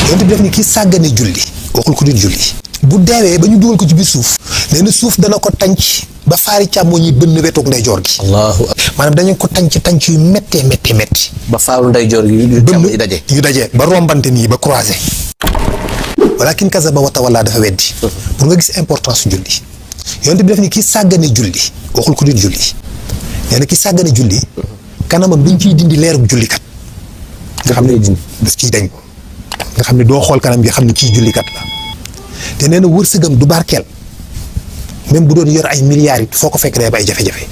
yonent bi def ni kii sàggane julli waxul ko di julli bu deewee ba ñu dugal ko ci biir suuf nee na suuf dana ko tànc ba faari càmmoñ yi bënn wetoog ndeyjoor gi. allahu akbar. maanaam dañu ko tànc yu méttee métti. ba faaru ndeyjoor gi yu daje. yu daje ba rombante nii ba croisé. walakin kazaba wa tawalla dafa weddi. pour nga gis importance su julli. yonent bi def ni kii sàggane julli waxul ko di julli nee na kii sàggane julli kanamam dañ ciy dindi leerug jullikat. nga xam ne daf ciy dañ. nga xam ne doo xool kanam gi xam ne kii jullikat la te nee na wërsëgam du barkeel même bu doon yor ay milliards it foo ko fekk day ba ay jafe-jafe.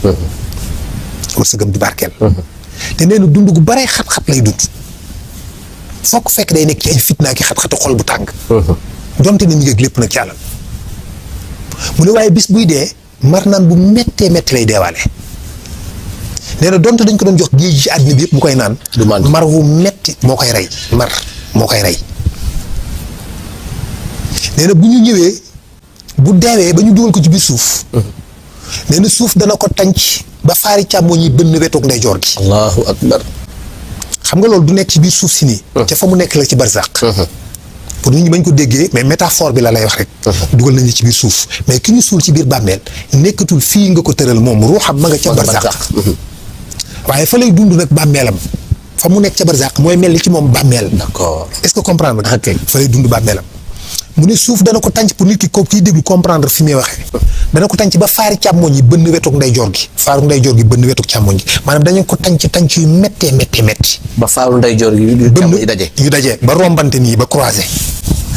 wërsëgam du barkeel. te nee na dund gu baree xat-xat lay dund foo ko fekk day nekk ci ay fitna ki xat-xatu xol bu tàng. donte ne ñu ngi lépp nag ci àlal mu ne waaye bis buy dee mar naan bu méttee métti lay deewaale. nee na donte dañ ko doon jox géej ci àddina bi yëpp mu koy naan. mar wu metti moo koy rey mar moo koy rey. nee na bu ñu ñëwee bu deewee ba ñu dugal ko ci biir suuf. nee na suuf dana ko tànc ba faari càmmoñ yi bënn wetoog ndeyjoor gi. allahu akbar. xam nga loolu du nekk ci biir suuf si nii. ca fa mu nekk la ci barzaq. pour nit ñi bañ ko déggee mais métaphore bi la lay wax rek. dugal nañu ci biir suuf mais ki ñu suul ci biir bàmmeel nekkatul fii nga ko tëral moom ruuxam ma nga ca barzaq. waaye fa lay dund nag bàmmeelam fa mu nekk ca barzaq mooy mel ni ci moom bàmmeel. d'accord est-ce que comprendre nga. ok fa lay dund bàmmeelam. mu ne suuf dana ko tànc pour nit ki ko kiy déglu comprendre fi muy waxee. dana ko tànc ba faari càmmoñ yi bënn wetoog ndeyjoor gi. faaru ndeyjoor gi bënn wetoog càmmoñ gi maanaam dañu ko tànc yu méttee métti. ba faaru ndeyjoor gi yu daje. yu daje ba rombante nii ba croisé.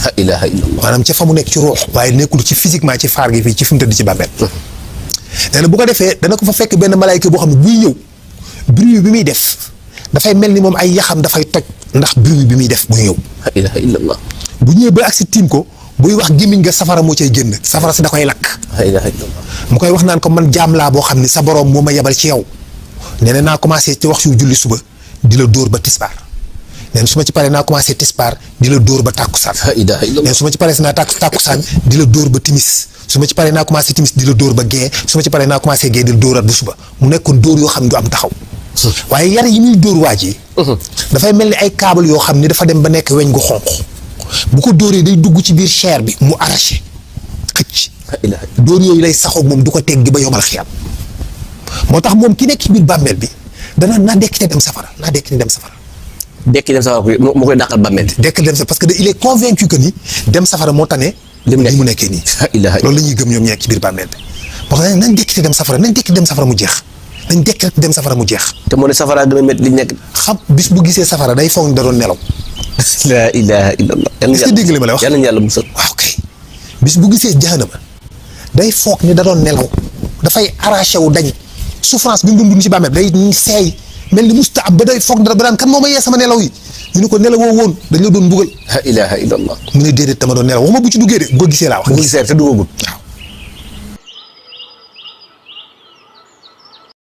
la ilaha illallah. maanaam ca fa mu nekk ci ruux. waaye nekkul ci physiquement ci faar gi fii ci fi mu tëdd ci bàmmeel. nee na bu ko defee dana ko fa fekk benn malaayka boo xam ne buy ñëw bruit bi muy def dafay mel ni moom ay yaxam dafay toj ndax bruit bi muy def buy ñëw. la ilaha illallah. bu ñëwee ba agsi tiim ko buy wax gémmiñ nga safara moo cay génn safara si da koy lakk. la ilaha illallah. mu koy wax naan ko man jaam laa boo xam ne sa borom moo ma yebal ci yow nee na naa commencé ci waxtu julli suba di la dóor ba tisbaar nee na su ma ci paree naa commencé tisbaar di la dóor ba tàkkusaan. la ilaha illallah. nee na su ma ci paree naa tàkkusaan di la dóor ba timis su ma ci paree naa commencé timis di la dóor ba gee su ma ci paree naa commencé gee di la dóoraat ba suba mu nekkoon dóor yoo xam ne du am taxaw. waaye yar yi muy dóor waaj yi. dafay mel ni ay câble yoo xam ne dafa dem ba nekk weñ gu xonq bu ko dóoree day dugg ci biir chair bi mu arraché xëcc. dóor yooyu lay saxoog moom du ko teggi ba yomal xiyam moo tax moom ki nekk ci biir bàmmeel bi dana naa dekki te dem safara naa dekki dem safara. dekki dem safara moo koy dàqal bàmmeel. dekki dem safara parce que il est convaincu que ni dem safara moo tane. li mu nekkee nii. loolu la ñuy gëm ñoom ñi nekk ci biir bàmmeel bi. moo tax nañ dekki te dem safara nañ dekki dem safara mu jeex nañ dekki rek dem safara mu jeex. te moo ne safara gën a métti li nekk. xam bis bu gisee safara day foog ni da doon nelaw. la ilaha illallah. est-ce que dégg li ma la wax yal nañu yàlla musal. waaw kay bis bu gisee jahanama day foog ni da doon nelaw dafay arraché wu dañ souffrance bi mu doon dund ci bàmmeel day seey mel ni musta am ba day foog ba daan kan moo ma yee sama nelaw yi ñu ne ko nelawoo woon dañ la doon mbugal. la ilaha illallah. mu ne déedéet dama doon nelaw waxuma bu ci duggee de bu ko gisee laa wax. bu gisee te duggagul. waaw